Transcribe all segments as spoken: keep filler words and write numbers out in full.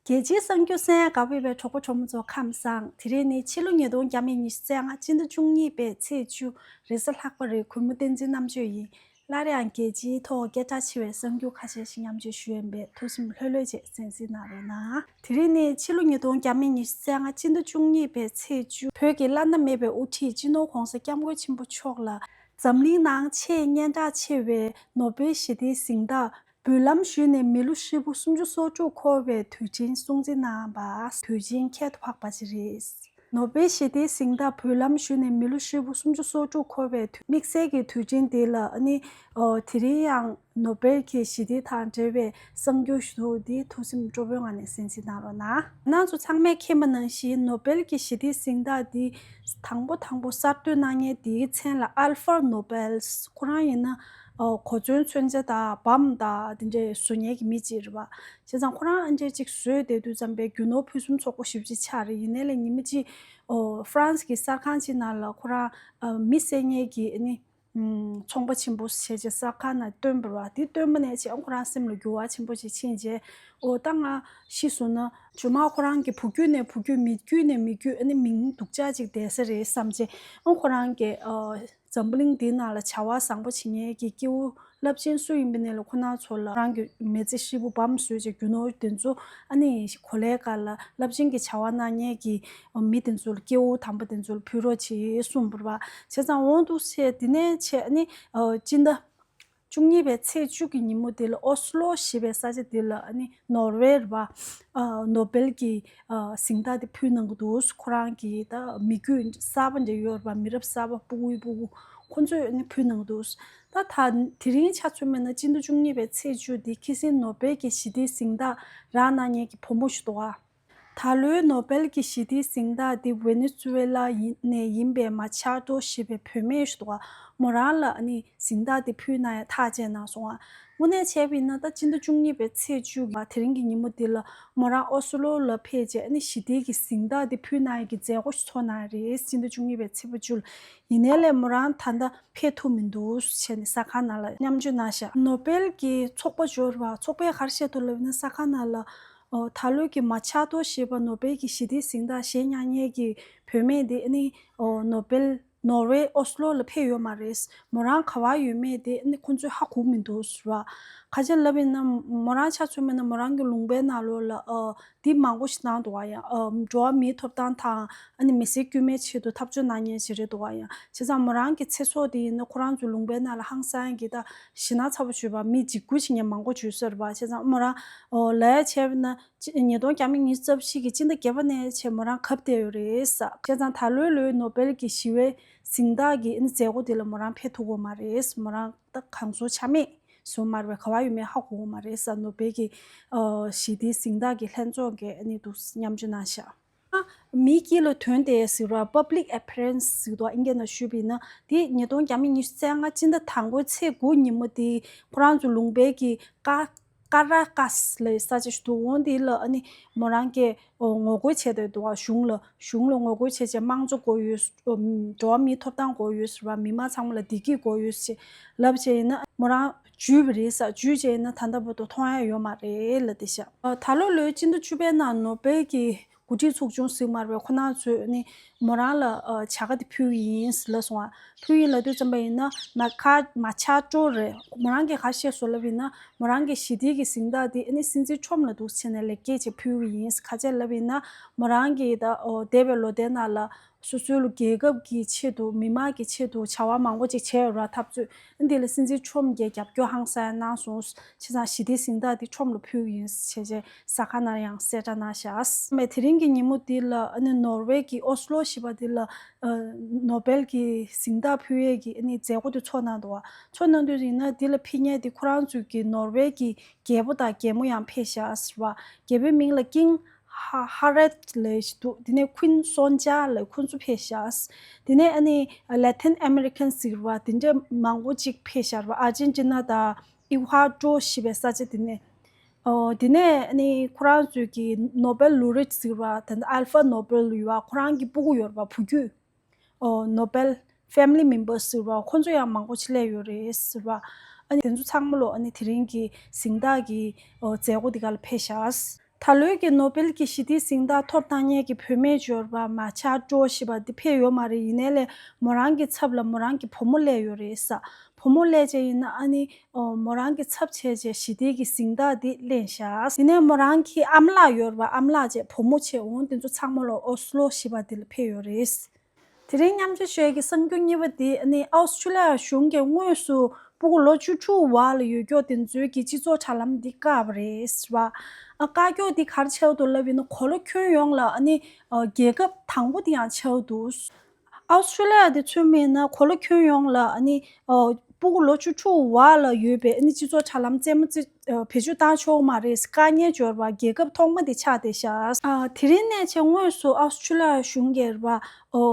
རྒྱལ་སྤྱིའི་གསར་འགྱུར་གསན་ཡག་དགའ་པོ་ཡོད་པའི་གྲོགས་པོ་གྲོགས་མོ་ཚོ་ཁམས་བཟང་། དེ་རིང་ནི་ཕྱི་ལོ་ཉིས་སྟོང་ཉི་ཤུ་རྩ་ལྔ་སྤྱི་ཟླ་བཅུ་གཉིས་པའི་ཚེས་བཅུ། རེས་གཟའ་ལྷག་པ་རེད། གུས་མོ་བསྟན་འཛིན་རྣམ་དཔྱོད་ཡིན། སླར་ཡང་རྒྱལ་སྤྱིའི་ཐོག་སྐད་གྲགས་ཆེ་བའི་གསར་འགྱུར་ཁ་ཤས་ཤིག་མཉམ་སྤྱོད་ཞུ་ཡིན་པས། ཐུགས་སེམས་ལྷོད་ལྷོད་བྱས་གསན་གཟིགས་གནང་རོགས་གནང་། དེ་རིང་ནི་ཕྱི་ལོ་ཉིས་སྟོང་ཉི་ཤུ་རྩ་ལྔ་སྤྱི་ཟླ་བཅུ་གཉིས་པའི་ཚེས་བཅུ། བོད་ཀྱི་བླ་ན་མེད་པའི་དབུ་ཁྲིད་སྤྱི་ནོར་༧གོང་ས་༧སྐྱབས་མགོན་ཆེན་པོ་མཆོག་ལ་འཛམ་གླིང་ནང་ཆེས་སྙན་གྲགས་ཆེ་བའི་ནོ་སྦེལ་ཞི་བདེའི་གཟེངས་རྟགས། འབུལ་ལམ་ཞུས་ནས་མི་ལོ་ཧྲིལ་པོ་སུམ་ཅུ་སོ་དྲུག་འཁོར་བའི་དུས་ཆེན་སྲུང་བརྩི་གནང་བ། དུས་ཆེན་ཁྱད་དུ་འཕགས་པ་ཅིག་རེད། ནོ་སྦེལ་ཞི་བདེའི་གཟེངས་རྟགས་འབུལ་ལམ་ཞུས་ནས་མི་ལོ་ཧྲིལ་པོ་སུམ་ཅུ་སོ་དྲུག་འཁོར་བའི་དུས། དམིགས་བསལ་གྱི་དུས་ཆེན་དེ་ལ་ཨ་ནི། ཨོ། དེ་རིང་ཡང་ནོ་སྦེལ་གྱི་ཞི་བདེ་དང་འབྲེལ་བའི་གསར་འགྱུར་ཞུ་འདུག་འདི་ཐུགས་སེམས་སྤྲོ་པོའི་ངང་ནས་གསན་གཟིགས་གནང་རོགས་གནང་། ང་ཚོ་ཚང་མས་མཁྱེན་པ་ནང་བཞིན་ནོ་སྦེལ་གྱི་ཞི་བདེའི་གཟེངས་རྟགས་འདི་དང་པོ་དང་པོ་གསར་གཏོད་གནང་མཁན་དེའི་མཚན་ལ་ཨལ་ཧྥར་ནོ་སྦེལ། ཁོ་རང་ཡིན་ན། ཨོ། གོ་མཚོན་མཚོན་ཆ་དང་བམ་དང་དེ་འདྲའི་བཟོ་མཁན་གྱི་མི་གཅིག་རེད་པ། བྱས་ཙང་ཁོ་རང་ཨ་འདྲས་ཅིག་བཟོས་བསྡད་དུས་ཙམ་པའི་རྒྱུ་ནོར་ཕུན་སུམ་ཚོགས་པོ་ཞེ་པོ་ཅིག་ཆགས་རེད། ཡིན་ནའི་ལས་ཉི་མ་གཅིག་ཨོ། ཧྥ་རན་སི་གི་གསར་ཁང་ཅིག་ནང་ལ་ཁོ་རང་ཨ། མི་བསད་མཁན་གྱི་ཨ་ནི། ཨམ། ཚོང་པ་ཆེན་པོ་བྱས་བྱས་གསར་ཁང་ནང་བཏོན་པ་རེད་པ། དེ་བཏོན་པ་ནས་བྱས་ཨ། ཁོ་རང་སེམས་ལ་འགྱུར་བ་ཆེན་པོ་ཅིག་ཕྱིན་བྱས། ཨོ། ད་ང་ཤི་སོང་ན་རྗེས་མ་ཁོ་རང་གི་བུ་རྒྱུད་ནས་བུ་རྒྱུད། མི་རྒྱུད་ནས་མི་རྒྱུད། ཨ་ནི་མིང་སྡུག་ཅག་ཅིག་བསྡད་ས་རེད་བསམ་བྱས་ཨ། ཁོ་རང་གི་ཨ། འཛམ་བུ་གླིང་འདིའི་ནང་ལ་བྱ་བ་བཟང་པོ་བྱེད་མཁན་གྱི་སྐྱེ་བོ་རླབས་ཆེན་སུ་ཡིན་པ་ནས་ལ་ཁོ་རང་ཚོ་ལ་རང་གི་མི་ཚེ་ཧྲིལ་པོ་བམ་བཟོས་བྱས་རྒྱུ་ནོར་དེ་ཚོ་ཨ་ནི་གོ་ལའི་སྒང་ལ་རླབས་ཆེན་གྱི་བྱ་བ་གནང་མཁན་གྱི་མི་དེ་ཚོ་ལ། སྐྱེ་བོ་དམ་པ་དེ་ཚོ་ལ་ཕུལ་རོགས་བྱེད་གསུངས་པ་རེད་པ། བྱས་ཙང་འོ་འདུག་སེ་དེ་ནས་བྱས་ཨ་ནི་སྤྱི་ཟླ་བཅུ་གཉིས་པའི་ཚེས་བཅུ་གི་ཉིན་མོ་དེ་ལ་ཨོ་སི་ལོ་ཞེས་པའི་ས་ཆ་དེ་ལ་ཨ་ནི་ནོར་ཝེ་རེད་པ། ཨ། ནོ་སྦེལ་གྱི་ཨ། གཟེངས་རྟགས་དེ་ཕུལ་གནང་གི་འདུག་ཁོ་རང་གི་ད་མི་རྒྱུད་གསར་པ་འདྲ་ཡོད་རེད་པ། མི་རབས་གསར་པ་སྤུ་གུའི་སྤུ་གུ་ཁོ་ཚོས་ཨ་ནི་ཕུལ་གནང་གི་འདུག་ད་ད་དེ་རིང་ཆ་མཚོན་པ་ཡིན་ན་སྤྱི་ཟླ་བཅུ་གཉིས་པའི་ཚེས་བཅུ་དེ་ཁི་སིང་ནོ་སྦེལ་གྱི་ཞི་བདེའི་གཟེངས་རྟགས་རག་གནང་མཁན་གྱི་བུ་མོ་ཞིག་འདུག་ག་ད་ལོའི་ནོ་སྦེལ་གྱི་ཞི་བདེའི་གཟེངས་རྟགས་དེ་ཝེ་ནེ་ཛུ་ཝེ་ལ་ཡིན་ནས་ཡིན་པའི་མ་ཆ་ཏོ་ཞེས་པའི་བུད་མེད་ཞིག་འདུག་ག་མོ་རང་ལ་ཨ་ནི་གཟེངས་རྟགས་དེ་ཕུལ་གནང་ཡ་ཐག་བཅད་གནང་སོང་ང་། དངོས་གནས་བྱས་པ་ཡིན་ན་ད་སྤྱི་ཟླ་བཅུ་གཉིས་པའི་ཚེས་བཅུ་གི་དེ་རིང་གི་ཉིན་མོ་འདི་ལ་མོ་རང་ཨོ་སི་ལོ་ལ་ཕེབས་བྱས་ཨ་ནི་ཞི་བདེའི་གི་གཟེངས་རྟགས་དེ་ཕུལ་གནང་ཡ་གི་མཛད་སྒོ་ཞིག་ཚོགས་གནང་ཡ་རེད། སྤྱི་ཟླ་བཅུ་གཉིས་པའི་ཚེས་པ་བཅུ་ལ། ཡིན་ནའི་ལས་མོ་རང་ད་ལྟ་ཕེབས་ཐུབ་མི་འདུག་བྱས་ནས་གསར་ཁང་ནང་ལ་མཉམ་སྤྱོད་གནང་ཤག་ནོ་སྦེལ་གྱི་ཚོགས་པ་འབྱོར་བ་ཚོགས་པས་ག་རེ་བཤད་འདུག་ལབ་ན་གསར་ཁང་ནང་ལ། ཨོ། ད་ལོའི་གི་མ་ཆ་ཏོ་ཞེས་པ་ནོ་སྦེལ་གྱི་ཞི་བདེའི་གཟེངས་རྟགས་བཞེས་མྱོང་མཁན་གྱི་བུད་མེད་དེ་ཨ་ནི། ཨོ། ནོ་སྦེལ་ནོར་ཝེ་ཨོ་སི་ལོ་ལ་ཕེབས་ཡོད་མ་རེད། མོ་རང་ག་པར་ཡོད་མེད་དེ་ཨ་ནི་ཁོང་ཚོས་ཧ་གོ་མི་འདུག་ཟེར་བ། ཁ་ཆེ་ལབ་ཡིན་ན་མོ་རང་ཆ་མཚོན་པ་ཡིན་ན་མོ་རང་གི་ལུང་པའི་ནང་ལོགས་ལ། ཨོ། འདི་མང་པོ་ཞིག་གནང་འདུག་ག་ཡང་། ཨོ། འགྲོ་བ་མིའི་ཐོབ་ཐང་དང་ཨ་ནི་མི་སེར་དཀྱུས་མའི་ཆེད་དུ་འཐབ་རྩོད་གནང་མཁན་ཞིག་རེད་འདུག་ག་ཡང་། བྱས་ཙང་མོ་རང་གི་ཚེ་སྲོག་དེ་ཡིན་ན་ཁོ་རང་ཚོའི་ལུང་པའི་ནང་ལ་ཧང་སང་གི་ད་ཞེད་སྣང་ཚ་པོ་བྱུང་བ། མི་འཇིགས་སྐུལ་བྱེད་མཁན་མང་པོ་བྱུང་ས་རེད་པ། བྱས་ཙང་མོ་རང་། ཨོ། ལབ་ཡ་བྱས་པ་ཡིན་ན། ཉིས་སྟོང་ཉི་ཤུ་རྩ་བཞི་གི་སྤྱི་ཟླ་བརྒྱད་པ་ནས་བྱས་མོ་རང་གབ་བསྡད་ཡོད་རེད་ཟེར། བྱས་ཙང་ད་ལོའི་ལོའི་ནོ་སྦེལ་གྱི་ཞི་བའི་གཟེངས་རྟགས་ཀྱི་མཛད་སྒོ་དེ་ལ་མོ་རང་ཕེབས་ཐུབ་ཀྱི་ཡོད་མ་རེད། མོ་རང་ད་གང་བཟོ་ཆ་མེད་བཟོ་མ་རེད་པས། ག་པར་ཡོད་མེད་ཧ་གོ་གི་མ་རེད་ཟེར། ནོ་སྦེལ་གྱི་ཞི་བདེའི་གཟེངས་རྟགས་ཀྱི་ལྷན་ཚོགས་ཀྱིས་ཨ་ནི་འདུག་མཉམ་སྤྱོད་གནང་ཤག་མིའི་དཀྱིལ་ལ་ཐོན་ཏེ་ཟེར་བ། Public Appearance ཟེར་དུས་ཨིན་སྐད་ནང་ཞུས་པ་ཡིན་ན། དེ་ཉིས་སྟོང་ཉི་ཤུ་རྩ་ལྔ་སྤྱི་ཟླ་དང་པོའི་ཚེས་དགུ་ཉིན་མོ་དེ་ཁོ་རང་ཚོ་ལུང་པའི་གི་ཀ་ཀ་ར་ཀཱས་ལབ་ས་ཆ་ཞིག་འདུག་འོ་འདི་ལ་ཨ་ནི་མོ་རང་གིས་ངོ་རྒོལ་བྱས་བསྡད་འདུག་ག་གཞུང་ལ། གཞུང་ལ་ངོ་རྒོལ་བྱས་བྱས་དམངས་གཙོ་དགོས་ཡོད། འགྲོ་བ་མིའི་ཐོབ་ཐང་དགོས་ཡོད་ཟེར་བ། མི་མང་ཚང་མ་ལ་བདེ་སྐྱིད་དགོས་ཡོད་ཟེར་ལབ་བྱས་ཡིན་ན། མོ་རང་འཇུས་པ་རེད་ཟེར། འཇུས་བྱས་ཡིན་ན་ད་ལྟ་བར་དུ་མཐོང་ཡ་ཡོད་མ་རེད་ལབ་བསྡད་ཤག་ད་ལོ་ལོའི་སྤྱི་ཟླ་བཅུ་པའི་ནང་ནོ་སྦེལ་གྱི་འགོ་ཁྲིད་ཚོགས་ཆུང་ཟེར་མ་རེད་པས། ཁོ་རང་ཚོས་ནི་མོ་རང་ལ་ཨ་བྱ་དགའ་དེ་ཕུལ་གྱི་ཡིན་ཟེར་ལབ་སོང་ང་། ཕུལ་ཡིན་ལབ་དུས་ཙམ་པ་ཡིན་ན། མ་ཁ་མ་ཆ་ཀྲོ་རེད། མོ་རང་གིས་ག་རེ་བཤད་སོང་ལབ་ཡིན་ན། མོ་རང་གི་ཞི་བདེའི་གི་གཟེངས་རྟགས་དེ་ཨ་ནི་སྲིད་འཛིན་ཁྲོམ་ལ་འདུག་བྱས་ནས་ལེགས་སྐྱེས་ཅིག་ཕུལ་གྱི་ཡིན་ཟེར་ཁ་ཆེ་ལབ་ཡིན་ན། མོ་རང་གིས་ད་ཨོ་འདས་པའི་ལོ་ཟླའི་ནང་ལ་སོ་སོའི་རྒྱལ་ཁབ་ཀྱི་ཆེད་དུ། མི་མང་གི་ཆེད་དུ་བྱ་བ་མང་པོ་ཅིག་བྱས་ཡོད་ར། འཐབ་རྩོད། འདི་ལ་སྲིད་འཛིན་ཁྲོམ་གྱིས་རྒྱབ་སྐྱོར་ཧང་སང་གནང་སོང་། བྱས་ཙང་ཞི་བདེའི་གཟེངས་རྟགས་འདི་ཁྲོམ་ལ་ཕུལ་ཡིན་ཞེས་བྱས་གསར་ཁང་ནང་ཡང་གསལ་བསྒྲགས་གནང་བཞག་མེད། དེ་རིང་གི་ཉིན་མོ་འདི་ལ་ཨ་ནི་ནོར་ཝེ་གི་ཨོ་སི་ལོ་ཞེས་པ་འདི་ལ་ཨ་ནོ་སྦེལ་གྱི་གཟེངས་རྟགས་ཕུལ་ཡས་ཀྱི་ཨ་ནི་མཛད་སྒོ་དེ་ཚོགས་གནང་འདུག་བ། ཚོགས་གནང་དུས་ཡིན་ན་འདི་ལ་ཕེབས་མཁན་དེ་ཁོ་རང་ཚོའི་གི་ནོར་ཝེ་གི་རྒྱལ་པོ་དང་རྒྱལ་མོ་ཡང་ཕེབས་བཞག་ཟེར་བ། རྒྱལ་པོའི་མིང་ལ་ཀིང་ཧ་ཧ་རད་ལབ་ཞིག་འདུག་དེ་ནས་Queen Sonja ལབ་ཁོང་ཚོ་ཕེབས་ཤག་དེ་ནས་ཨ་ནི་Latin American ཟེར་བ་དེ་འདྲ་མང་པོ་ཅིག་ཕེབས་ཤག་རེད་པ། ཨར་ཇེན་ཊི་ན་དང་ཨི་ཀུ་ཨ་ཏོ་ཞེས་པའི་ས་ཆ་དེ་ནས། ཨོ། དེ་ནས་ཨ་ནི་ཁོ་རང་ཚོའི་གི་Nobel Laureate ཟེར་བ་དེ་འདྲ་Alfred Nobel ཡོད་པ། ཁོ་རང་གི་སྤུ་གུ་ཡོད་རེད་པ། བུ་རྒྱུད། ཨོ། Nobel Family Members ཟེར་བ་ཁོང་ཚོ་ཡང་མང་པོ་ཅིག་སླེབས་ཡོད་རེད་ཟེར་བ། ཨ་ནི་དེ་ཚོ་ཚང་མ་ལོ་ཨ་ནི་དེ་རིང་གི་གཟེངས་རྟགས་ཀྱི་ཨོ་མཛད་སྒོ་དེ་ག་ལ་ཕེབས་ཤག་ད་ལོའི་གི་ནོ་བེལ་གྱི་ཞི་བདེའི་གཟེངས་རྟགས་ཐོབ་བཏང་མཁན་གྱི་བུད་མེད་འབྱོར་པ་མ་ཆ་ཀྲོ་ཞེས་པ་འདི་ཕེབས་ཡོད་མ་རེད། ཡིན་ནའི་ལས་མོ་རང་གི་ཚབ་ལ་མོ་རང་གི་བུ་མོ་སླེབས་ཡོད་རེད་ས། བུ་མོ་སླེབས་བྱས་ཡིན་ན་ཨ་ནི་ཨོ་མོ་རང་གི་ཚབ་བྱས་བྱས་ཞི་བདེའི་གི་གཟེངས་རྟགས་འདི་ལེན་ཤག་ཡིན་ནའི་མོ་རང་གི་ཨ་མ་ལགས་ཡོད་རེད་པ། ཨ་མ་ལགས་བྱས་བུ་མོ་བྱས་འོང་དེ་ཚོ་ཚང་མ་ལོ་ཨོ་སི་ལོ་ཞེས་པ་འདི་ལ་ཕེབས་ཡོད་རེད། དེ་རིང་མཉམ་སྤྱོད་ཞུ་ཡས་ཀྱི་གསར་འགྱུར་གཉིས་པ་འདི་ཨ་ནི་ཨའུ་སི་ཁྲུ་ལི་ཡ་གཞུང་གིས་དངོས་སུ་སྤུ་གུ་ལོ་བཅུ་དྲུག་བར་ལ་ཡོད་མཁན་དེ་ཚོའི་གི་སྤྱི་ཚོགས་དྲ་ལམ་འདི་བཀག་པ་རེད་ཟེར་བ། ཨ་བཀག་རྒྱུ་འདི་ག་རེ་ཆགས་འདུག་ལབ་ཡིན་ན་གོ་ལ་ཁྱོན་ཡོངས་ལ་ཨ་ནི་ཨ་རྒྱལ་ཁབ་དང་པོ་དེ་ཡང་ཆགས་འདུག་ཨའུ་སི་ཁྲུ་ལི་ཡ་དེ་མཚོན་པ་ཡིན་ན་གོ་ལ་ཁྱོན་ཡོངས་ལ་ཨ་ནི་ཨ་སྤུ་གུ་ལོ་བཅུ་དྲུག་བར་ལ་ཡོད་པའི་ཨ་ནི་སྤྱི་ཚོགས་དྲ་ལམ་རྩེད་མོ་རྩེ་ཨ་བེད་སྤྱོད་བཏང་ཆོག་མ་རེད། བཀག་ཉར་འབྱོར་བ་རྒྱལ་ཁབ་ཐོག་མ་དེ་ཆགས་བསྡད་ཤག་ཨ་དེ་རིང་ནས་བྱས་དངོས་སུ་ཨའུ་སི་ཁྲུ་ལི་ཡ་གཞུང་གིས་རེད་པ། ཨོ་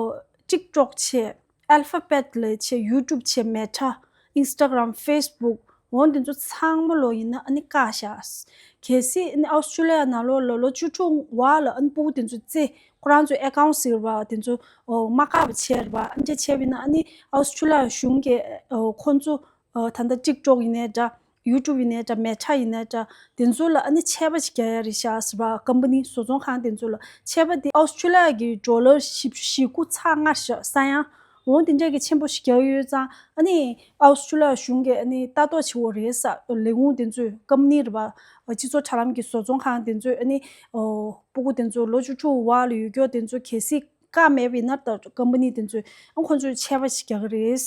ཊིག་ཊོག་བྱས། ཨལ་ཕ་བེད་ལབ་བྱས། ཡུ་ཊུབ་བྱས། མེ་ཊ། ཨིན་སི་ཊ་གྷི་རམ། ཧྥེ་སི་བུག་འོ་འདི་ཚོ་ཚང་མ་ལོ་ཡིན་ན་ཨ་ནི་བཀག་ཤག་གལ་སྲིད་ཨ་ནི་ཨའུ་སི་ཁྲུ་ལི་ཡ་ནང་ལོགས་ལ་ལོ་བཅུ་དྲུག་བར་ལ་ཨ་ནི་སྤུ་གུ་དེ་ཚོ་རྩེ་ཁོ་རང་ཚོའི་ཨེ་ཀའུན་ཊི་ཟེར་བ་དེ་ཚོ་ཨོ་མ་བཀག་པ་བྱས་རེད་པ། ཨ་འདྲ་བྱས་པ་ཡིན་ན་ཨ་ནི་ཨའུ་སི་ཁྲུ་ལི་ཡ་གཞུང་གིས་ཨོ་ཁོ་ཚོ་ཨོ་ད་ལྟ་ཊིག་ཊོག་ཡིན་ནའི་འདྲ། ཡུ་ཊུབ་ཡིན་ནའི་འདྲ། མེ་ཊ་ཡིན་ནའི་འདྲ། དེ་ཚོ་ལ་ཨ་ནི་ཆད་པ་ཞིག་རྒྱག་ཡ་རེད་ཤག་ཟེར་བ། ཀམ་པ་ནི་བཟོ་ཚོང་ཁང་དེ་ཚོ་ལ་ཆད་པ་དེ་ཨའུ་སི་ཁྲུ་ལི་ཡ་གི་ཌོ་ལར་བཞི་བཅུ་ཞེ་དགུ་ཚེག་ལྔ་ཞེས་ས་ཡང་འོ་དེ་འདྲ་གི་ཆེན་པོ་ཞིག་རྒྱག་ཡོད་ཙང་ཨ་ནི་ཨའུ་སི་ཁྲུ་ལི་ཡ་གཞུང་གིས་ཨ་ནི་ལྟ་རྟོག་བྱེད་འོ་རེད་ས། ལས་ཁུངས་དེ་ཚོས་ཀམ་པ་ནི་རེད་པ། སྤྱི་ཚོགས་དྲ་ལམ་གྱི་བཟོ་ཚོང་ཁང་དེ་ཚོས་ཨ་ནི་ཨོ་སྤུ་གུ་དེ་ཚོ་ལོ་བཅུ་དྲུག་བར་ལ་ཡོད་མཁན་དེ་ཚོ་གལ་སྲིད་བཀག་མེད་པ་ཡིན་ན་ད་ཀམ་པ་ནི་དེ་ཚོས་ཨ་ཁོ་ཚོས་ཆད་པ་ཞིག་རྒྱག་གི་རེད།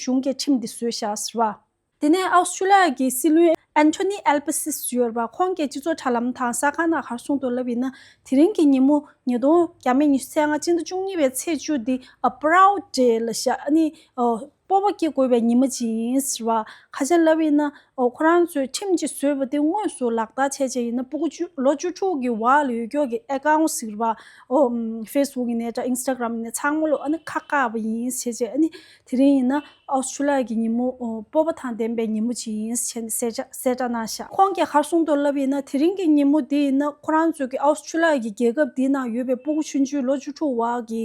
གཞུང་གིས་ཁྲིམས་འདི་བཟོས་བཞག་ཟེར་བ། དེ་ནས་ཨའུ་སི་ཁྲུ་ལི་ཡ་གི་སྲིད་བློན་ཨན་ཐོ་ནི་ཨལ་པ་སིས་ཡོད་རེད་པ། ཁོང་གིས་སྤྱི་ཚོགས་དྲ་ལམ་དང་གསར་ཁང་ནང་ག་རེ་གསུངས་འདུག་ལབ་ཡིན་ན། དེ་རིང་གི་ཉིན་མོ་ཉིས་སྟོང་བརྒྱ་མེད་ཉི་ཤུ་རྩ་ལྔ་སྤྱི་ཟླ་བཅུ་གཉིས་པའི་ཚེས་བཅུ་འདི་ཨ་པ་རའུ་ཌི་ཌེ་ལབ་ཤག་ཨ་ནི་ཨོ་སྤོབས་པ་སྐྱེ་དགོས་པའི་ཉིན་མོ་ཅིག་ཡིན་ཟེར་བ། ག་རེ་ལབ་ཡིན་ན་ཨོ་ཁོ་རང་ཚོས་ཁྲིམས་ཅིག་བཟོས་པ་དེ་དངོས་སུ་ལག་བསྟར་བྱས་བྱས་ཡིན་ན་སྤུ་གུ་བཅུ་ལོ་བཅུ་དྲུག་གི་བར་ལ་ཡོད་མཁན་གྱི་ཨེ་ཀའུན་ཊི་ཟེར་བ་ཨོ་ཕེ་སི་བུག་ཡིན་ནའི་འདྲ། ཨིན་སི་ཊ་གྷི་རམ་ཡིན་ནའི་ཚང་མ་ལོ་ཨ་ནི་ཁ་བཀག་པ་ཡིན་བྱས་བྱས། ཨ་ནི་དེ་རིང་ཡིན་ན་ཨོ་སི་ཁྲུ་ལི་ཡ་གི་ཉིན་མོ་ཨོ་སྤོབས་པ་དང་ལྡན་པའི་ཉིན་མོ་ཅིག་ཡིན་ཟེར་ནས་གསལ་བསྒྲགས་གནང་ཤག་ཁོང་གིས་ག་རེ་གསུངས་འདུག་ལབ་ཡིན་ན། དེ་རིང་གི་ཉིན་མོ་འདི་ཡིན་ན་ཁོ་རང་ཚོའི་གི་ཨོ་སི་ཁྲུ་ལི་ཡ་གི་རྒྱལ་ཁབ་འདི་ནང་ཡོད་པའི་སྤུ་གུ་ཆུང་ཆུང་ལོ་བཅུ་དྲུག་བར་གྱི་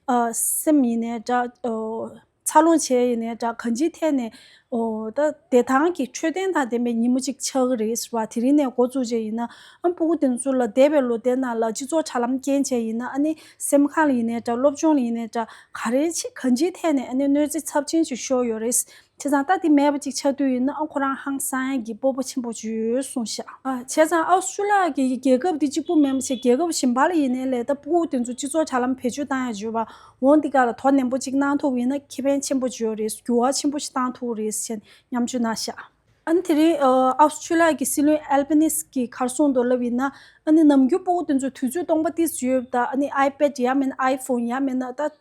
ཨ་སེམས་ཡིན་ནའི་འདྲ། ཨོ་འཚར་ལོངས་བྱས་ཡིན་ནའི་འདྲ། གང་ཅིའི་ཐད་ནས་ཨོ་ད་བདེ་ཐང་གི་འཕྲོད་བསྟེན་དང་ལྡན་པའི་ཉིན་མོ་ཅིག་ཆགས་ཀྱི་རེད་ཟེར་བ། དེ་རིང་ནས་འགོ་བཙུགས་བྱས་ཡིན་ན་ཨ་སྤུ་གུ་དེ་ཚོ་ལ་འདས་པའི་ལོ་དེ་ནང་ལ་སྤྱི་ཚོགས་དྲ་ལམ་རྐྱེན་བྱས་ཡིན་ན་ཨ་ནི་སེམས་ཁམས་ལ་ཡིན་ནའི་འདྲ། སློབ་སྦྱོང་ལ་ཡིན་ནའི་འདྲ། ག་རེ་ཅིག་གང་ཅིའི་ཐད་ནས་ཨ་ནི་གནོད་འཚེ་ཚབས་ཆེན་ཅིག་ཤོར་ཡོད་རེད། བྱས་ཙང་ད་དེ་མེད་པ་ཅིག་ཆགས་དུས་ཡིན་ན་ཨ་ཁོ་རང་ཧང་སང་ཡག་གི་སྤོབས་པ་ཆེན་པོ་ཅིག་ཡོད་གསུངས་ཤག་ཨ་བྱས་ཙང་ཨོ་སི་ཁྲུ་ལི་ཡ་གི་རྒྱལ་ཁབ་འདི་གཅིག་པུ་མིན་པ་བྱས་རྒྱལ་ཁབ་གཞན་པ་ལ་ཡིན་ནའི་ལས་ད་སྤུ་གུ་དེ་ཚོ་སྤྱི་ཚོགས་དྲ་ལམ་བེད་སྤྱོད་བཏང་ཡག་བརྗོད་པ་འོ་འདི་ག་ལ་དོ་ནན་པོ་ཅིག་གནང་ཐུབ་པ་ཡིན་ན་ཁེ་ཕན་ཆེན་པོ་ཅིག་ཡོད་རེད། འགྱུར་བ་ཆེན་པོ་ཞིག་བཏང་ཐུབ་རེད་ཟེར་མཉམ་སྤྱོད་གནང་ཤག་ཨ་ནི་དེ་རིང་ཨ་ཨོ་སི་ཁྲུ་ལི་ཡ་གི་སྲིད་བློན་ཨལ་པ་ནིས་ཀྱིས་ག་རེ་གསུངས་འདུག་ལབ་ཡིན་ན། ཨ་ནི་ནམ་རྒྱུན་སྤུ་གུ་དེ་ཚོ་དུས་ཚོད་སྟོང་པ་ཏོག་ཙམ་ཡོད་པ་དང་། ཨ་ནི་ཨའི་པེ་ཌི་ཡང་མིན་ན་ཨའི་ཕོན་ཡང་མིན་ན་ད་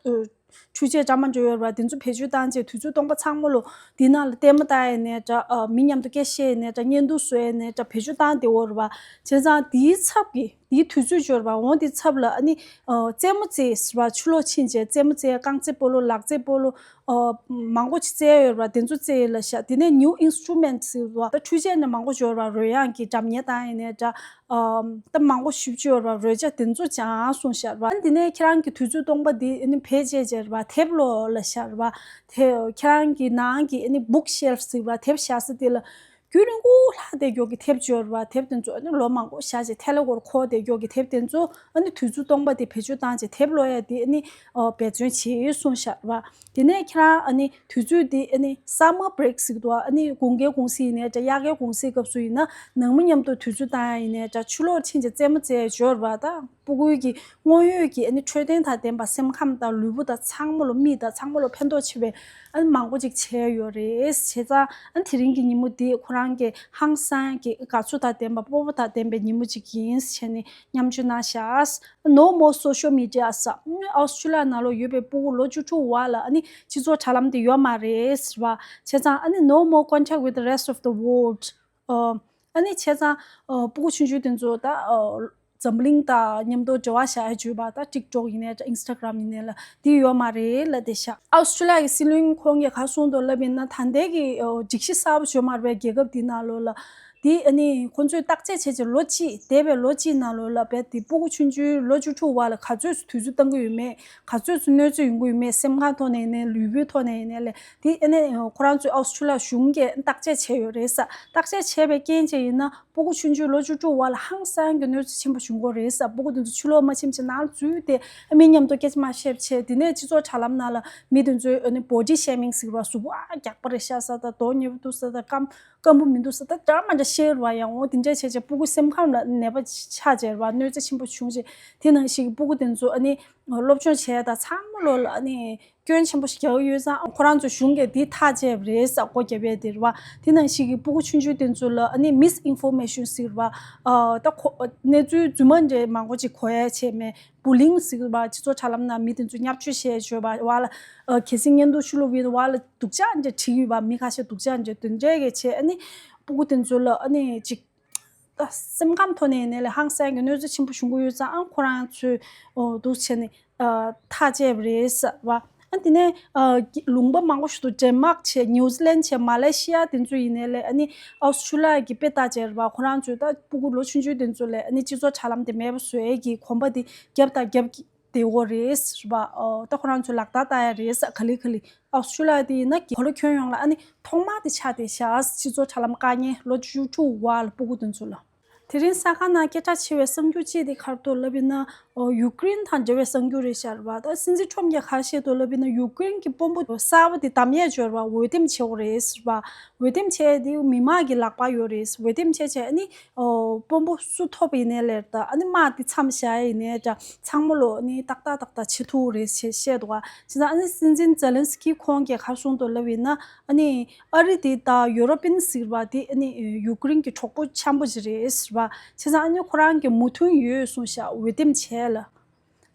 འཕྲུལ་ཆས་འདྲ་མི་འདྲ་ཡོད་རེད་པ། དེ་ཚོ་བེད་སྤྱོད་བཏང་བྱས་དུས་ཚོད་སྟོང་པ་ཚང་མ་ལོ་དེ་ནང་ལ་ལྟད་མོ་ལྟ་ཡིན་ནའི་འདྲ། ཨ་མི་མཉམ་དུ་སྐད་བཤད་ཡིན་ནའི་འདྲ། བརྙན་ཐུང་བཟོ་ཡིན་ནའི་འདྲ། བེད་སྤྱོད་བཏང་བསྡད་ཡོད་རེད་པ། བྱས་ཙང་དེའི་ཚབ་ཀྱིས་དེའི་དུས་ཚོད་ཡོད་རེད་པ། འོ་དེའི་ཚབ་ལ་ཨ་ནི་ཨ་རྩེད་མོ་རྩེ་ཟེར་བ། ཕྱི་ལོགས་ཕྱིན་བྱས་རྩེད་མོ་རྩེ། རྐང་རྩེད་སྤོ་ལོ། ལག་རྩེད་སྤོ་ལོ། ཨ་མང་པོ་ཅིག་རྩེ་ཡོད་རེད་པ། དེ་ཚོ་རྩེ་ལབ་ཤག་དེ་ནས་ནིའུ་ཨིན་སི་ཊུ་མེན་ཊི་ཟེར་བ། ད་འཕྲུལ་ཆས་ནི་མང་པོ་ཡོད་རེད་པ། རོལ་དབྱངས་ཀྱི་སྒྲ་སྙན་བཏང་ཡིན་ནའི་འདྲ། ཨམ། ད་མང་པོ་ཞེ་པོ་ཅིག་ཡོད་རེད་པ། རོལ་ཆ་དེ་ཚོ་སྦྱང་གསུངས་ཤག་རེད་པ། ཨ་ནི་དེ་ནས་ཁྱེད་རང་གི་དུས་ཚོད་སྟོང་པ་འདི་ཨ་ནི་བེད་སྤྱད་བྱས་རེད་པ། དེབ་ཀློག་ལབ་ཤག་རེད་པ། དེ་ཁྱེད་རང་གི་ནང་གི་ཨ་ནི་བུག་ཤེལ་ཕི་ཟེར་བ། དེབ་བཞག་ས་དེ་ལ་རྒྱུན་རིང་པོ་ལྷག་བསྡད་མཁན་གྱི་དེབ་ཅིག་ཡོད་རེད་པ། དེབ་དེ་ཚོ་ཨ་ནི་ལོ་མང་པོ་བཞག་བྱས་ཐལ་མོ་སྒོར་འཁོར་བསྡད་མཁན་གྱི་དེབ་དེ་ཚོ་ཨ་ནི་དུས་ཚོད་སྟོང་པ་དེ་བེད་སྤྱོད་བཏང་བྱས་དེབ་ཀློག་ཡ་དེ་ཨ་ནི་ཨོ་འབད་བརྩོན་བྱེད་གསུངས་ཤག་རེད་པ། དེ་ནས་ཁྱེད་རང་ཨ་ནི་དུས་ཚོད་དེ་ཨ་ནི་སམ་མར་བྷི་རེག་ཟེར་གྱི་འདུག་ཨ་ནི་དགུན་ཁའི་གུང་སེང་ཡིན་ནའི་འདྲ། དབྱར་ཁའི་གུང་སེང་སྐབས་སུ་ཡིན་ན་ནང་མི་མཉམ་དུ་དུས་ཚོད་བཏང་ཡ་ཡིན་ནའི་འདྲ། ཕྱི་ལོགས་ཕྱིན་བྱས་རྩེད་མོ་རྩེ་ཡ་ཡོད་རེད་པ། ད་སྤུ་གུའི་གི་དངོས་ཡོད་ཀྱི་ཨ་ནི་འཕྲོད་བསྟེན་དང་ལྡན་པ། སེམས་ཁམས་དང་ལུས་པོ་དང་ཚང་མ་ལོ། མིག་དང་ཚང་མ་ལོ་ཕན་ཐོགས་ཆེ་བའི་ཨ་ནི་མང་པོ་ཅིག་བྱས་ཡོད་རེད། བྱས་ཙང་ཨ་ནི་དེ་རིང་གི་ཉིན་མོ་འདི་ཁོ་རང་གི་ཧང་སང་གི་དགའ་ཚོར་དང་ལྡན་པ། སྤོབས་པ་དང་ལྡན་པའི་ཉིན་མོ་ཅིག་ཡིན་བྱས་ནས་མཉམ་སྤྱོད་གནང་ཤག No more social media ཟེར། ཨོ་སི་ཁྲུ་ལི་ཡ་ནང་ལོགས་ཡོད་པའི་སྤུ་གུ་ལོ་བཅུ་དྲུག་བར་ལ་ཨ་ནི་སྤྱི་ཚོགས་དྲ་ལམ་དེ་ཡོད་མ་རེད་ཟེར་བ། བྱས་ཙང་ཨ་ནི་no more contact with the rest of the world. ཨ་ནི་བྱས་ཙང་ཨ་སྤུ་གུ་ཆུང་ཆུང་དེ་ཚོ་ད་ཨ་འཛམ་གླིང་དང་མཉམ་དུ་འབྲེལ་བ་བཞག་ཡ་བརྗོད་པ། ད་ཊིག་ཊོག་ཡིན་ནའི་འདྲ། ཨིན་སི་ཊ་གྷི་རམ་ཡིན་ནའི་ལ་དེ་ཡོད་མ་རེད་ལབ་བསྡད་ཤག་ཨོ་སི་ཁྲུ་ལི་ཡ་གི་སྲིད་བློན་ཁོང་གིས་ག་རེ་གསུངས་འདུག་ལབ་ཡིན་ན། ད་ལྟའི་གི་ཨ་སྒྲིག་གཞི་གསར་པ་བྱུང་མ་རེད་པས། རྒྱལ་ཁབ་འདི་ནང་ལོགས་ལ་ དེ་ཨ་ནི་ཁོང་ཚོས་བརྟག་དཔྱད་བྱས་རྗེས་ལོ་གཅིག་འདས་པའི་ལོ་གཅིག་ནང་ལོགས་ལ་བས་དེ་སྤུ་གུ་ཆུང་ཆུང་ལོ་བཅུ་དྲུག་བར་ལ་ག་ཚོད་དུས་ཚོད་བཏང་གི་ཡོད་མེད། ག་ཚོད་གནོད་འཚེ་ཡོང་གི་ཡོད་མེད། སེམས་ཁམས་ཐོག་ནས་ཡིན་ནའི་ལུས་པོའི་ཐོག་ནས་ཡིན་ནའི་ལས་དེ་ཨ་ནི་ཁོ་རང་ཚོའི་ཨོ་སི་ཁྲུ་ལི་ཡ་གཞུང་གིས་བརྟག་དཔྱད་བྱས་ཡོད་རེད་ས། བརྟག་དཔྱད་བྱས་པའི་རྐྱེན་བྱས་ཡིན་ན་སྤུ་གུ་ཆུང་ཆུང་ལོ་བཅུ་དྲུག་བར་ལ་ཧང་སང་གི་གནོད་འཚེ་ཆེན་པོ་བྱུང་གི་རེད་ས། སྤུ་གུ་དེ་ཚོ་ཕྱི་ལོགས་མ་ཕྱིན་ཕྱིན་ནང་ལ་འཛུལ་ཏེ་ཨ་མི་མཉམ་དུ་སྐད་ཆ་མ་བཤད་བྱས། དེ་ནས་སྤྱི་ཚོགས་དྲ་ལམ་ནང་ལ་མི་དེ་ཚོས་ཨ་ནི་body shaming ཟེར་བ། གཟུགས་པོ་ཨ་རྒྱགས་པ་རེད་ཤག་ས་དང་མདོག་ཉེས་པོ་འདུག་ས་དང་སྐམ་སྐམ་པོ་མི་འདུག་ས་དང་འདྲ་མ་འདྲ་བཤད་རེད་བ། ཡང་འོ་དེ་འདྲ་བྱས་བྱས་སྤུ་གུ་སེམས་ཁམས་ལ་ནད་པ་ཆགས་བྱས་རེད་བ། གནོད་འཚེ་ཆེན་པོ་བྱུང་བྱས། དེ་ནང་བཞིན་གྱི་སྤུ་གུ་དེ་ཚོ་ཨ་ནི་སློབ་སྦྱོང་བྱས་དང་ཚང་མ་ལོགས་ལ་ཨ་ནི་སྐྱོན་ཆེན་པོ་ཞིག་རྒྱག་གི་ཡོད་ཙང་ཁོ་རང་ཚོ་གཞུང་གིས་དེ་ཐག་བཅད་པ་རེད་ས། སྒོ་བརྒྱབ་ཡས་དེ་རེད་བ། དེ་ནང་བཞིན་གྱི་སྤུ་གུ་ཆུང་ཆུང་དེ་ཚོ་ལ་ཨ་ནི་misinformation ཟེར་བ། ཨ་ད་ཁོ་གནས་ཚུལ་རྫུན་མ་འདྲ་མང་པོ་ཅིག་གོ་ཡས་བྱས་མེད། bullying ཟེར་བ། སྤྱི་ཚོགས་དྲ་ལམ་ནང་མི་དེ་ཚོ་བརྙས་བཅོས་བྱས་བྱས་བ་བ་ལ། ཨ་གལ་སྲིད་བརྙན་ཐུང་ཤུ་ལུ་བི་བ་ལ་སྡུག་ཅག་འདྲ་བྲིས་ཡོད་པ། མི་ཁ་ཤས་སྡུག་ཅག་འདྲ་དེ་འདྲས་གས་བྱས་ཨ་ནི་སྤུ་གུ་དེ་ཚོ་ལ་ཨ་ནི་ཅིག་ད་སེམས་ཁམས་ཐོག་ནས་ཡིན་ནའི་ལས་ཧང་སང་གི་གནོད་འཚེ་ཆེན་པོ་བྱུང་གི་ཡོད་ཙང་ཨ་ཁོ་རང་ཚོས་འོ་འདུག་བྱས་ནས་ཨ་ཐག་བཅད་པ་རེད་ཟེར་བ། ཨ་དེ་ནས་ཨ་ལུང་པ་མང་པོ་ཞིག་ཏུ་ཌེན་མཱག་བྱས། ནིའུ་ཛི་ལན་བྱས། མ་ལེ་ཤི་ཡ་དེ་ཚོ་ཡིན་ནའི་ལས་ཨ་ནི་ཨོ་སི་ཁྲུ་ལི་ཡ་གི་དཔེ་ལྟ་བྱས་རེད་བ། ཁོ་རང་ཚོས་ད་སྤུ་གུ་ལོ་ཆུང་ཆུང་དེ་ཚོ་ལ་ཨ་ནི་སྤྱི་ཚོགས་དྲ་ལམ་དེ་མེད་པ་བཟོ་ཡས་ཀྱི་གོམ་པ་དེ་རྒྱབ་དང་རྒྱབ་ཀྱི་བདེ་བོ་རེད་ཟེར་བ། ཨོ་ད་ཁོ་རང་ཚོས་ལག་བསྟར་བསྟར་ཡ་རེད་ཟེར། ག་ལེ་ག་ལེ་ཨོ་སི་ཁྲུ་ལི་ཡ་དེ་ཡིན་ན་ག་ལེ་ཁྱོན་ཡོངས་ལ་ཨ་ནི་ཐོག་མ་དེ་ཆགས་བསྡད་ཤག་སྤྱི་ཚོགས་དྲ་ལམ་དཀའ་ངལ་ལོ་བཅུ་དྲུག་བར་ལ་སྤུ་གུ་དེ་ཚོ་ལ། དེ་རིང་གསར་ཁང་ནང་སྐད་གྲགས་ཆེ་བའི་གསར་འགྱུར་གཅིག་དེ་ག་རེ་འདུག་ལབ་ཡིན་ན། ཨོ་ཡུཀ་རེན་དང་འབྲེལ་བའི་གསར་འགྱུར་རེད་ཤག་རེད་བ། ད་སྲིད་འཛིན་ཁྲོམ་གྱིས་ག་རེ་བཤད་འདུག་ལབ་ཡིན་ན་ཡུཀ་རེན་གྱི་དཔོན་པོ་གསར་པ་དེ་བདམས་ཡས་འབྱོར་བ་འོས་འདེམས་བྱེད་དགོས་རེད་ཟེར་བ། འོས་འདེམས་བྱས་དེ་མི་མང་གི་ལག་པར་ཡོད་རེད། འོས་འདེམས་བྱས་བྱས་ཨ་ནི་ཨོ་དཔོན་པོ་སུ་ཐོབ་ཡིན་ནའི་ལས་ད་ཨ་ནི་དམག་དེ་མཚམས་བཞག་ཡིན་ནའི་འདྲ་ཚང་མ་ལོ་ཨ་ནི་ཏག་ཏག་ཏག་ཏག་བྱེད་ཐུབ་རེད་ཞེས་བཤད་འདུག་བ། བྱས་ཙང་ཨ་ནི་སྲིད་འཛིན་ཛེ་ལན་སི་ཀི་ཁོང་གིས་ག་རེ་གསུངས་འདུག་ལབ་ཡིན་ན་ཨ་ནི་ཨ་རི་དེ་དང་ཡུ་རོ་པིན་ཟེར་བ་དེ་ཨ་ནི་ཡུཀ་རེན་གྱི་གྲོགས་པོ་འཆམ་པོ་ཞིག་རེད་ཟེར་བ། བྱས་ཙང་ཨ་ནི་ཁོ་རང་གི་མོས་མཐུན་ཡོད་གསུངས་ཤག་འོས་འདེམས་བྱས་ལ།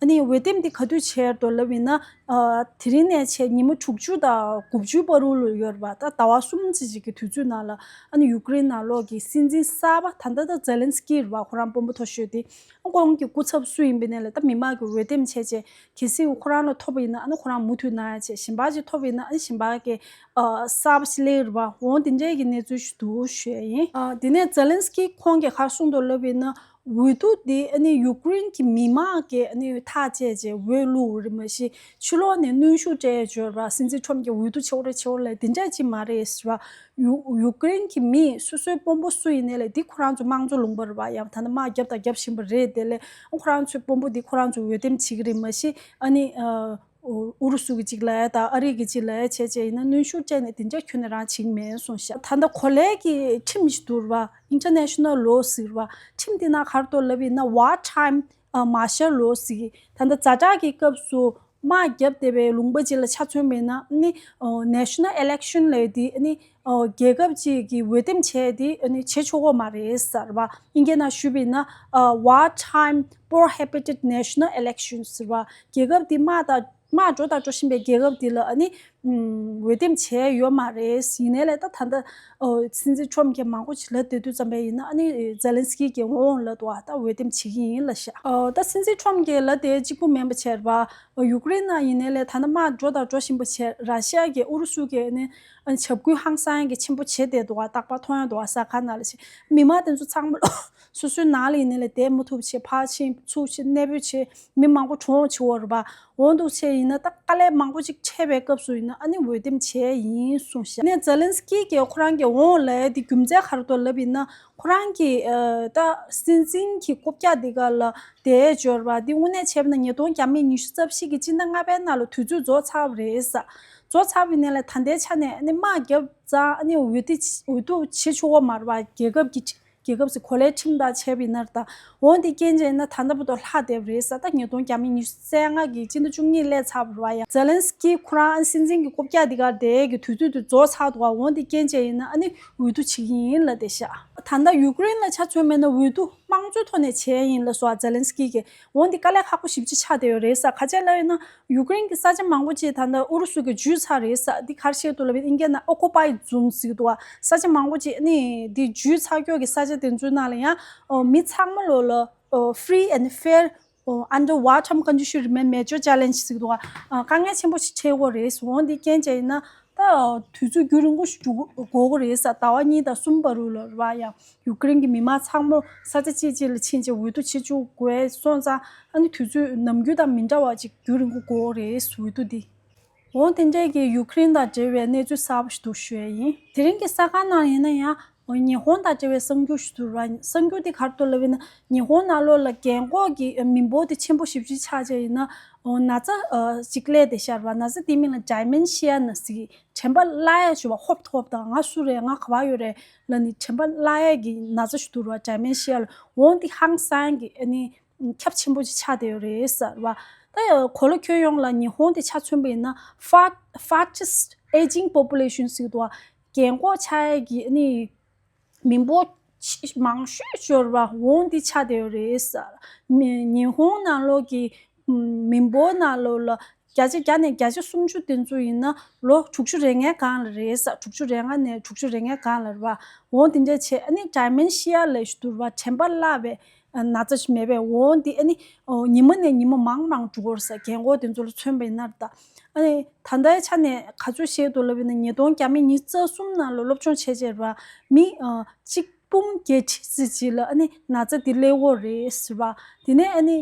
ཨ་ནི་འོས་འདེམས་དེ་ག་དུས་བྱས་འདུག་ལབ་ཡིན་ན། ཨ་དེ་རིང་ནས་བྱས་ཉིན་མོ་དྲུག་ཅུ་དང་དགུ་བཅུ་བར་དུ་ལ་ཡོད་རེད་བ། ད་ཟླ་བ་གསུམ་ཙམ་ཞིག་གི་དུས་ཚོད་ནང་ལ་ཨ་ནི་ཡུཀ་རེན་ནང་ལོགས་ཀྱི་སྲིད་འཛིན་གསར་པ་ད་ལྟ་ད་ཛེ་ལན་སི་ཀི་རེད་བ། ཁོ་རང་དཔོན་པོ་མཐོ་ཤོས་དེ། ཁོང་གི་སྐུ་ཚབ་སུ་ཡིན་པ་ཡིན་ནའི་ལས་ད་མི་མང་གིས་འོས་འདེམས་བྱས་བྱས་གལ་སྲིད་ཁོ་རང་ལ་ཐོབ་པ་ཡིན་ན་ཨ་ནི་ཁོ་རང་མུ་མཐུད་གནང་ཡ་བྱས། གཞན་པ་ཅིག་ཐོབ་པ་ཡིན་ན་ཨ་ནི་གཞན་པ་གི་ཨ་གསར་པ་ཞིག་སླེབས་རེད་བ། འོ་དེ་འདྲའི་གི་གནས་ཚུལ་ཞིག་འདུག་ཞུ་ཡ་ཡིན། ཨ་དེ་ནས་ཛེ་ལན་སི་ཀི་ཁོང་གིས་ག་རེ་གསུངས་འདུག་ལབ་ཡིན་ན། འོས་བསྡུ་དེ་ཨ་ནི་ཡུཀ་རེན་གྱི་མི་མང་གིས་ཨ་ནི་ཐག་བཅད་བྱས་འོས་བླུགས་རེད། མ་གཞི་ཕྱི་ལོགས་ནས་གནོན་ཤུགས་སྤྲད་འབྱོར་བ། སྲིད་འཛིན་ཁྲོམ་གྱིས་འོས་བསྡུ་བྱེད་དགོས་རེད་བྱེད་དགོས་རེད་དེ་འདྲ་ཅིག་མ་རེད་ཟེར་བ། ཡུ་ཡུཀ་རེན་གྱི་མི་སོ་སོའི་དཔོན་པོ་སུ་ཡིན་ནའི་ལས་འདི་ཁོ་རང་ཚོ་དམངས་གཙོ་ལུང་པ་རེད་བ། ཡང་ད་ནི་དམག་བརྒྱབ་དང་བརྒྱབ་བཞིན་པ་རེད། དེ་ལས་ཁོ་རང་ཚོའི་དཔོན་པོ་འདི་ཁོ་རང་ཚོ་འོས་འདེམས་བྱེད་ཀྱི་རེད། མ་གཞི་ཨ་ནི་ཨ། ཨུ་རུ་སུ་གི་གཅིག་ལ་ཡ་དང་ཨ་རི་གི་གཅིག་ལ་ཡ་བྱས་བྱས་ཡིན་ན་གནོན་ཤུགས་སྤྲད་ནས་དེ་འདྲ་ཁྱོན་ནས་རང་བྱེད་ཀྱི་མེད་གསུངས་ཤག་ད་ལྟ་གོ་ལའི་གི་ཁྲིམས་ཤིག་འདུག་རེད་བ། International Law ཟེར་བ། ཁྲིམས་དེ་ནང་ག་རེ་འདུག་ལབ་ཡིན་ན་War Time Martial Law ཟེར་གི། ད་ལྟ་ཛ་དྲག་གི་སྐབས་སུ་དམག་བརྒྱབ་བསྡད་པའི་ལུང་པ་ཅིག་ལ་ཆ་མཚོན་པ་ཡིན་ན་ནི་National Election ལབ་དེ་ནི་རྒྱལ་ཁབ་ཅིག་གི་འོས་འདེམས་བྱས་དེ་ནི་བྱེད་ཆོག་གི་མ་རེད་ཟེར་བ། དབྱིན་སྐད་ནང་ཞུས་པ་ཡིན་ན་War Time Prohibited National Election ཟེར་བ། རྒྱལ་ཁབ་དེ་དམག་དང་དམག་འགྲོ་དང་འགྲོ་བཞིན་པའི་རྒྱལ་ཁབ་དེ་ལ་ཨ་ནི་འོས་འདེམས་བྱས་ཡོད་མ་རེད། ཡིན་ནའི་ལས་ད་ད་ལྟ་སྲིད་འཛིན་ཁྲོམ་གྱིས་མང་པོ་ཞིག་ལབ་བསྡད་དུས་ཙམ་པ་ཡིན་ན་ཨ་ནི་ཛེ་ལན་སི་ཀི་གིས་འོང་ལབ་འདུག་བ། ད་འོས་འདེམས་བྱེད་ཀྱི་ཡིན་ལབ་ཤག་ད་སྲིད་འཛིན་ཁྲོམ་གྱིས་ལབ་དེ་གཅིག་པུ་མིན་པ་བྱས་རེད་བ། ཡུཀ་རེན་ནང་ཡིན་ནའི་ལས་ད་ལྟ་དམག་འགྲོ་དང་འགྲོ་བཞིན་པ་བྱས། ར་ཤི་ཡ་གིས་ཨུ་རུ་སུ་གི་ཨ་ནི་འཇབ་རྒོལ་ཧང་སང་ཡ་གི་ཆེན་པོ་བྱེད་བསྡད་འདུག་བ། རྟག་པར་མཐོང་ཡ་འདུག་བ། གསར་ཁང་ནང་ལ་ཕྱིན་མི་མང་དེ་ཚོ་ཚང་མ་ལོ། སོ་སོའི་ནང་ལ་ཡིན་ནའི་ལས་བསྡད་མ་ཐུབ་བྱས། ཕར་ཕྱིན་ཚུར་ཕྱིན་གནས་སྤོས་བྱས། མི་མང་པོ་གྲོངས་བྱས་པ་རེད་པ། འོ་འདུག་བྱས་ཡིན་ན་ད་དཀའ་ལས་མང་པོ་ཅིག་འཕྲད་པའི་སྐབས་སུ་ཡིན་ན་ཨ་ནི་འོས་འདེམས་བྱས་ཡིན་གསུངས་ཤག་ནས་ཛེ་ལན་སི་ཀི་གིས་ཁོ་རང་གི་འོང་ལབ་ཡ་དེ་རྒྱུ་མཚན་ག་རེ་འདུག་ལབ་ཡིན་ན་ཁོ་རང་གི་ཨ་ད་སྲིད་འཛིན་གྱི་རྐུབ་བཀྱག་འདི་ག་ལ་བསྡད་འབྱོར་བ་འདི་དངོས་གནས་བྱས་པ་ན་ཉིས་སྟོང་ཉི་ཤུ་རྩ་བཞི་གི་སྤྱི་ཟླ་ལྔ་པའི་ནང་ལ་དུས་ཚོད་རྫོགས་ཚར་བ་རེད་ས། རྫོགས་ཚར་བ་ཡིན་ནའི་ལས་ད་ལྟའི་ཆ་ནས་ཨ་ནི་དམག་བརྒྱབ་ཙང་ཨ་ནི་འོས་བསྡུ་འོས་བསྡུ་བྱེད་ཆོག་གི་མ་རེད་པ། རྒྱལ་ཁབ་ཀྱི་རྒྱལ་ཁབ་ཟེར་གོ་ལའི་ཁྲིམས་དང་བྱས་པ་ཡིན་ན་རེད་ད། འོ་འདི་རྐྱེན་བྱས་ན་ད་ལྟ་བར་དུ་ལྷག་བསྡད་པ་རེད་ས། ད་ཉིས་སྟོང་ཉི་ཤུ་རྩ་ལྔ་གི་སྤྱི་ཟླ་བཅུ་གཉིས་སླེབས་ཚར་བ་རེད་པ། ཡང་ཛེ་ལན་སི་ཀི་ཁོ་རང་སྲིད་འཛིན་གྱི་རྐུབ་བཀྱག་འདི་གར་བསྡད་ཀྱི་དུས་ཚོད་དུ་རྫོགས་ཚར་འདུག་ག་འོ་འདི་རྐྱེན་བྱས་ཡིན་ན་ཨ་ནི་འོས་བསྡུ་བྱེད་ཀྱི་ཡིན་ལབ་བསྡད་ཤག་ད་ལྟ་ཡུཀ་རེན་ལ་ཆ་མཚོན་པ་ཡིན་ན་འོས་བསྡུ་དམངས་གཙོའི་ཐོག་ནས་བྱས་ཡིན་ལབ་སོང་ཛེ་ལན་སི་ཀི་གིས། འོ་འདི་དཀའ་ལས་ཁག་པོ་ཞེ་པོ་ཅིག་ཆགས་བསྡད་ཡོད་རེད་ས། ག་ཅི་ལབ་ཡིན་ན། ཡུཀ་རེན་གྱི་ས་ཆ་མང་པོ་ཅིག་ད་ལྟ་ཨུ་རུ་སུ་གིས་འཇུས་ཚར་རེད་ས། འདི་ག་རེ་བཤད་འདུག་ལབ་ཡིན་ན་ཨིན་སྐད་ནང་ཨོ་ཀུ་པའི་ཛོན་ཟེར་གྱི་འདུག་བ། ས་ཆ་མང་པོ་ཅིག་ནི་འདི་འཇུས་ཚར་ཀྱོག་གི་ས་ཆ་དེ་ཚོའི་ནང་ལ་ཡང་ཨོ་མི་ཚང་མ་ལོ་ལ་ཨོ་free and fair ཨོ་underwater condition remain major challenge ཟེར་གྱི་འདུག་བ། དཀའ་ངལ་ཆེན་པོ་ཞིག་འཕྲད་ཀྱི་ཡོད་རེད། འོ་འདི་རྐྱེན་བྱས་ཡིན་ན་ ད་དུས་ཚོད་རྒྱུན་རིང་པོ་ཞིག་འགྲོ་གི་རེད་ས། ཟླ་བ་གཉིས་དང་གསུམ་བར་དུ་ལ་རེད་བ། ཡང་ཡུ་ཀེ་རེན་གྱི་མི་མང་ཚང་མ་ས་ཆ་གཅིག་གཅིག་ལ་ཕྱིན་བྱས་འོས་བསྡུ་བྱེད་བཅུག་དགོས་སོང་ཙང་། ཨ་ནི་དུས་ཚོད་ནམ་རྒྱུན་དང་མི་འདྲ་བ་ཅིག་རྒྱུན་རིང་པོ་འགོར་གི་རེད། འོས་བསྡུ་འདི། འོ་དེ་འདྲས་ཀྱི་ཡུ་ཀེ་རེན་དང་འབྲེལ་བའི་གནས་ཚུལ་གསར་པ་ཞིག་འདུག་ཞུ་ཡ་ཡིན། དེ་རིང་གི་གསར་ཁང་ནང་ཡིན་ན་ཡང་ཉི་ཧོང་དང་འབྲེལ་བའི་གསར་འགྱུར་ཞིག་འདུག་ར། གསར་འགྱུར་དེ་ག་རེ་འདུག་ལབ་ན། ཉི་ཧོང་ནང་ལོགས་ལ་རྒན་འཁོགས་ཀྱི་མི་འབོར་དེ་ཆེན་པོ་ཞེ་པོ་ཅིག་ཆགས་བྱས་ཡིན་ན། ན་ཚ་ཅིག་སླེབས་བསྡད་ཤག་ར་བ། ན་ཚ་དེའི་མིང་ལ་ཌི་མེན་ཤི་ཡ་ན་ཟེར། དྲན་པ་བརླག་ཡ་ཞུ་བ། ཧོབ་ཧོབ་དང་ང་སུ་རེད། ང་ག་པར་ཡོད་རེད་ལབ་ནི་དྲན་པ་བརླག་ཡ་གི་ན་ཚ་ཞིག་འདུག་ར། ཌི་མེན་ཤི་ཡ་ལ། འོ་དེ་ཧང་སང་གི་ཨ་ནི་ཁྱབ་ཆེན་པོ་ཅིག་ཆགས་བསྡད་ཡོད་རེད་ཟེར་བ། ད་གོ་ལ་ཁྱོན་ཡོངས་ལ་ཉི་ཧོང་དེ་ཆ་མཚོན་པ་ཡིན་ན། ཧྥ་ཧྥ་སི་ཊི་ཨེ་ཇིང་པོ་པུ་ལེ་ཤན་ཟེར་འདུག་བ། རྒན་འཁོགས་ཆགས་ཡས་ཀྱི་ཨ་ནི་མི་འབོར་ཆེ་མང་ཤོས་ཤོར་བ་འོ་འདི་ཆགས་བསྡད་ཡོད་རེད་ཟེར། མི་ཉི་ཧོང་ནང་ལོགས་ཀྱི་མི་འབོར་ནང་ལོགས་ལ་བརྒྱ་ཆ་བརྒྱ་ནས་བརྒྱ་ཆ་སུམ་ཅུ་དེ་ཚོ་ཡིན་ན་ལོ་དྲུག་ཅུ་རེ་ལྔའི་སྒང་ལ་རེད་ཟེར། དྲུག་ཅུ་རེ་ལྔ་ནས་དྲུག་ཅུ་རེ་ལྔའི་སྒང་ལ་རེད་བ། འོ་དེ་འདྲ་བྱས། ཨ་ནི་ཌི་མེན་ཤི་ཡ་ལབ་ཞིག་འདུག་ར་བ། དྲན་པ་བརླག་པའི་ན་ཚ་ཞིག་མེད་པས། འོ་འདི་ཨ་ནི་ཉི་མ་ནས་ཉི་མ་མང་མང་འགྲོ་གི་རེད་ཟེར། རྒན་འཁོགས་དེ་ཚོ་ལ་མཚོན་པ་ཡིན་ན་ད། ཨ་ནི་ད་ལྟའི་ཆ་ནས་ག་ཚོད་བཤད་འདུག་ལབ་ཡིན་ན། ཉིས་སྟོང་བརྒྱ་མེད་ཉི་ཤུ་རྩ་གསུམ་ནང་ལ་སློབ་སྦྱོང་བྱས་བྱས་རེད་བ། མི་གཅིག་འབུམ་བརྒྱད་ཁྲི་ཙམ་ཅིག་ལ་ཨ་ནི་ན་ཚ་འདི་སླེབས་ཡོད་རེད་ཟེར་བ། དེ་ནས་ཨ་ནི་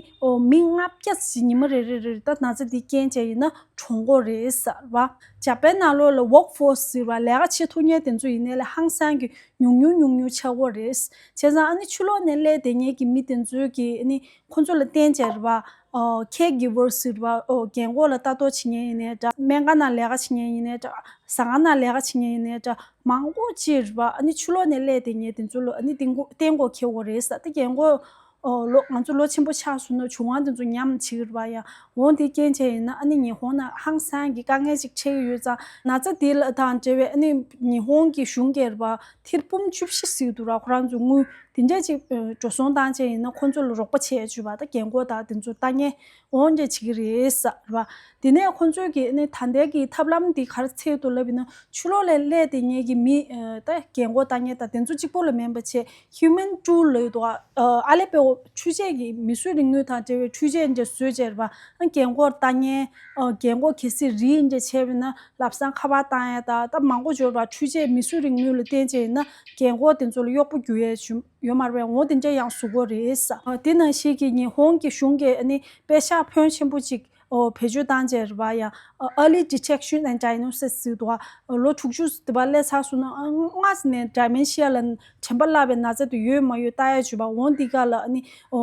མི་ལྔ་བརྒྱ་ཙམ་ཉི་མ་རེ་རེ་རེ་ད་ན་ཚ་འདི་རྐྱེན་བྱས་ཡིན་ན་གྲོངས་ཡོད་རེད་ཟེར་བ། འཇར་པན་ནང་ལོགས་ལ་ཝོརྐ་ཕོར་སི་ཟེར་བ། ལས་ཀ་བྱེད་ཐུབ་མཁན་དེ་ཚོ་ཡིན་ནའི་ལས་ཧང་སང་གི་ཉུང་ཉུང་ཉུང་ཉུང་ཆགས་ཡོད་རེད། བྱས་ཙང་ཨ་ནི་ཕྱི་ལོགས་ནས་སླེབས་བསྡད་མཁན་གྱི་མི་དེ་ཚོའི་གི་ཨ་ནི་ཁོ་ཚོ་ལ་བརྟེན་བྱས་རེད་བ། ཨོ་ཁེར་གི་ཝར་སི་ཟེར་བ། ཨོ་རྒན་འཁོགས་ལ་ལྟ་རྟོག་བྱེད་མཁན་ཡིན་ནའི་འདྲ། སྨན་ཁང་ནང་ལས་ཀ་བྱེད་མཁན་ཡིན་ནའི་འདྲ། ཟ་ཁང་ནང་ལས་ཀ་བྱེད་མཁན་ཡིན་ནའི་འདྲ། མང་པོ་ཅིག་རེད་བ། ཨ་ནི་ཕྱི་ལོགས་ནས་སླེབས་བསྡད་མཁན་དེ་ཚོ་ལ་ཨ་ནི་གཏན་སྒོ་གཏན་སྒོ་ཁེལ་ཡོད་རེད་ཟེར། ད་རྒན་འཁོགས་ཨོ་ལོ་ང་ཚོ་ལོ་ཆེན་པོ་ཆགས་སོང་ན་གྱོང་བ་དེ་ཚོ་ཉམས་བྱེད་ཀྱི་རེད་བ། ཡང་འོ་དེ་རྐྱེན་བྱས་ཡིན་ན་ཨ་ནི་ཉི་ཧོང་ནང་ཧང་སང་གི་དཀའ་ངལ་ཅིག་འཕྲད་ཀྱི་ཡོད་ཙང་། ན་ཚ་དེ་ལ་དང་འབྲེལ་བའི་ཨ་ནི་ཉི་ཧོང་གི་གཞུང་གིས་རེད་བ། ཐེར་འབུམ་བཅུ་བཞི་ཟེར་འདུག་ར། ཁོ་རང་ཚོ་དངུལ་དེ་འདྲས་ཅིག་ཨ་འགྲོ་སོང་བཏང་བྱས་ཡིན་ན་ཁོ་ཚོ་ལ་རོགས་པ་བྱེད་བཅུག་པ། ད་རྒན་འཁོགས་དང་དེ་ཚོ་ལྟ་མཁན་འོ་འདྲས་བྱེད་ཀྱི་རེད་ཟེར་བ། དེ་ནས་ཁོ་ཚོས་ཀྱི་ཨ་ནི་ད་ལྟའི་གི་ཐབས་ལམ་འདི་ག་རེ་འཚོལ་འདུག་ལབ་ཡིན་ན། ཕྱི་ལོགས་ལ་སླེབས་བསྡད་མཁན་གྱི་མི་ཨ་ད་རྒན་འཁོགས་ལྟ་མཁན་དང་དེ་ཚོ་གཅིག་པོ་ལ་མིན་པ་བྱས། ཧིའུ་མན་ཊུལ་ལབ་འདུག་ཨ། ཨ་ལེ་པའོ་འཕྲུལ་ཆས་ཀྱི་མིས་བཟོས་རིག་ནུས་དང་འབྲེལ་བའི་འཕྲུལ་ཆས་འདྲ་བཟོས་བྱས་རེད་བ། ཨ་རྒན་འཁོགས་ལྟ་མཁན། ཨ་རྒན་འཁོགས་གལ་སྲིད་རིལ་འདྲ་བྱས་པ་ཡིན་ན་ལམ་སང་ཁ་པར་བཏང་ཡ་དང་ད་མང་པོ་འབྱོར་བ། འཕྲུལ་ཆས་མིས་བཟོས་རིག་ནུས་ལ་བརྟེན་བྱས་ཡིན་ན་རྒན་འཁོགས་དེ་ཚོ་ལ་གཡོག་པོ་རྒྱུག་ཡ་ཞུ་ཡོད་མ་རེད་པས། འོ་དེ་འདྲ་ཡང་བཟོ་གི་ཡོད་རེད་ཟེར། ཨ་དེ་ནང་བཞིན་གྱི་ཉི་ཧོང་གི་གཞུང་གིས་ཨ་ནི་པེ་ཤག་ཕོན་ཆེན་པོ་ཅིག་ཨོ་བེད་སྤྱོད་བཏང་བྱས་རེད་བ། ཡང་ཨ་early detection and diagnosis ཟེར་འདུག་བ། ལོ་དྲུག་ཅུ་དེ་བ་སླེབས་ཚར་སོང་ན་ཨ་སྔ་ས་ནས་ཌི་མེན་ཤི་ཡ་ལ་དྲན་པ་བརླག་པའི་ན་ཚ་དེ་ཡོད་མ་ཡོད་ལྟ་ཡ་བྱས་པ། འོ་འདི་ག་ལ་ཨ་ནི་ཨོ་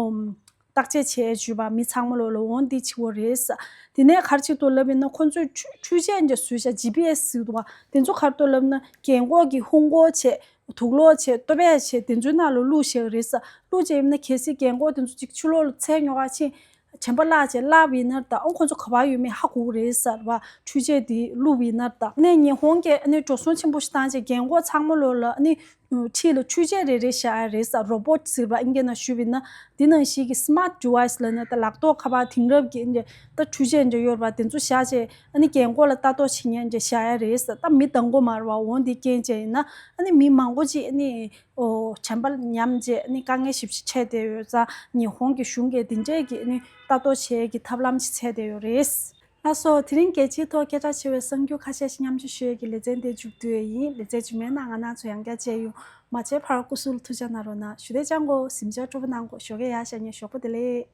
བརྟག་དཔྱད་བྱས་བྱས་པ། མི་ཚང་མ་ལོ་ལ་འོ་འདི་བྱེད་ཀྱི་ཡོད་རེད་ཟེར། དེ་ནས་ག་རེ་བྱེད་འདུག་ལབ་ཡིན་ན། ཁོ་ཚོས་འཕྲུལ་འཕྲུལ་ཆས་འདྲ་བཟོས་བཞག་ཇི་པི་ཨེས་ཟེར་འདུག་བ། དེ་ཚོ་ག་རེ་འདུག་ལབ་ན་རྒན་འཁོགས་ཀྱི་ཧུང་སྒོར་བྱས། དུག་ལོག་བྱས། ལྟོ་ཕད་བྱས། དེ་ཚོའི་ནང་ལ་བླུགས་བཞག་གི་རེད་ཟེར། བླུགས་བྱས་ཡིན་ན་གལ་སྲིད་རྒན་འཁོགས་དེ་ཚོ་གཅིག་ཕྱི་ལོགས་ལ་ཚལ་ཉོ་ག་ཕྱིན། དྲན་པ་བརླག་བྱས་བརླག་པ་ཡིན་ན་ད་ཨོ་ཁོ་ཚོ་ག་པར་ཡོད་མེད་ཧ་གོ་གི་རེད་ཟེར་བ། འཕྲུལ་ཆས་དེ་བླུགས་པ་ཡིན་ན་ད། ནས་ཉི་ཧོང་གིས་ཨ་ནི་འགྲོ་སོང་ཆེན་པོ་ཞིག་བཏང་བྱས་རྒན་འཁོགས་ཚང་མ་ལོ་ལ་ཨ་ནི་འཁྲིས་ལ་འཕྲུལ་ཆས་རེ་རེ་བཞག་ཡ་རེད་ཟེར། རོ་བོ་ཊི་ཟེར་བ་ཨིན་སྐད་ནང་ཞུས་པ་ཡིན་ན། དེ་ནང་བཞིན་གྱི་སི་མཱར་ཊི་ཌི་ཝའི་སི་ལབ་ན་ད་ལག་ཐོགས་ཁ་པར་དེང་རབས་ཀྱི་ཨ་ནི་ད་འཕྲུལ་ཆས་འདྲ་ཡོད་རེད་པ། དེ་ཚོ་བཞག་བྱས་ཨ་ནི་རྒན་འཁོགས་ལ་ལྟ་རྟོག་བྱེད་མཁན་འདྲ་བཞག་ཡ་རེད་ཟེར། ད་མི་དང་པོ་མ་རེད་པ། འོ་འདི་རྐྱེན་བྱས་ཡིན་ན་ཨ་ནི་མི་མང་པོ་ཅིག་ཨ་ནི་ཨོ་དྲན་པ་ཉམས་བྱས་ཨ་ནི་དཀའ་ངལ་ཞེ་པོ་ཅིག་འཕྲད་བསྡད་ཡོད་ཙང་། ཉི་ཧོང་གི་གཞུང་གིས་འདི་འདྲས་ཀྱི་ཨ་ནི་ལྟ་རྟོག་བྱེད་ཀྱི་ཐབས་ལམ་ཅིག་འཚོལ་བསྡད་ཡོད་རེད། ལགས་སོ། དེ་རིང་རྒྱལ་སྤྱིའི་ཐོག་སྐད་གྲགས་ཆེ་བའི་གསར་འགྱུར་ཁ་ཤས་ཤིག་མཉམ་སྤྱོད་ཞུ་ཡས་ཀྱི་ལེ་ཚན་དེ་མཇུག་བསྡུ་ཡས་ཡིན། ལེ་ཚན་རྗེས་མའི་ནང་ང་རང་ཚོ་ཡང་བསྐྱར་མཇལ་ཡོང་། མ་མཇལ་བར་སྐུ་གཟུགས་ལ་ཐུགས་ཅག་གནང་རོགས་གནང་། ཞུ་བདེ་ཅག་གོ། གཟིམ་ཅག་སྤྲོ་པོ་གནང་གོ། ཞོགས་ཀས་ཡར་ཤར་ཉེ་ཞོགས་པ་བདེ་ལེགས།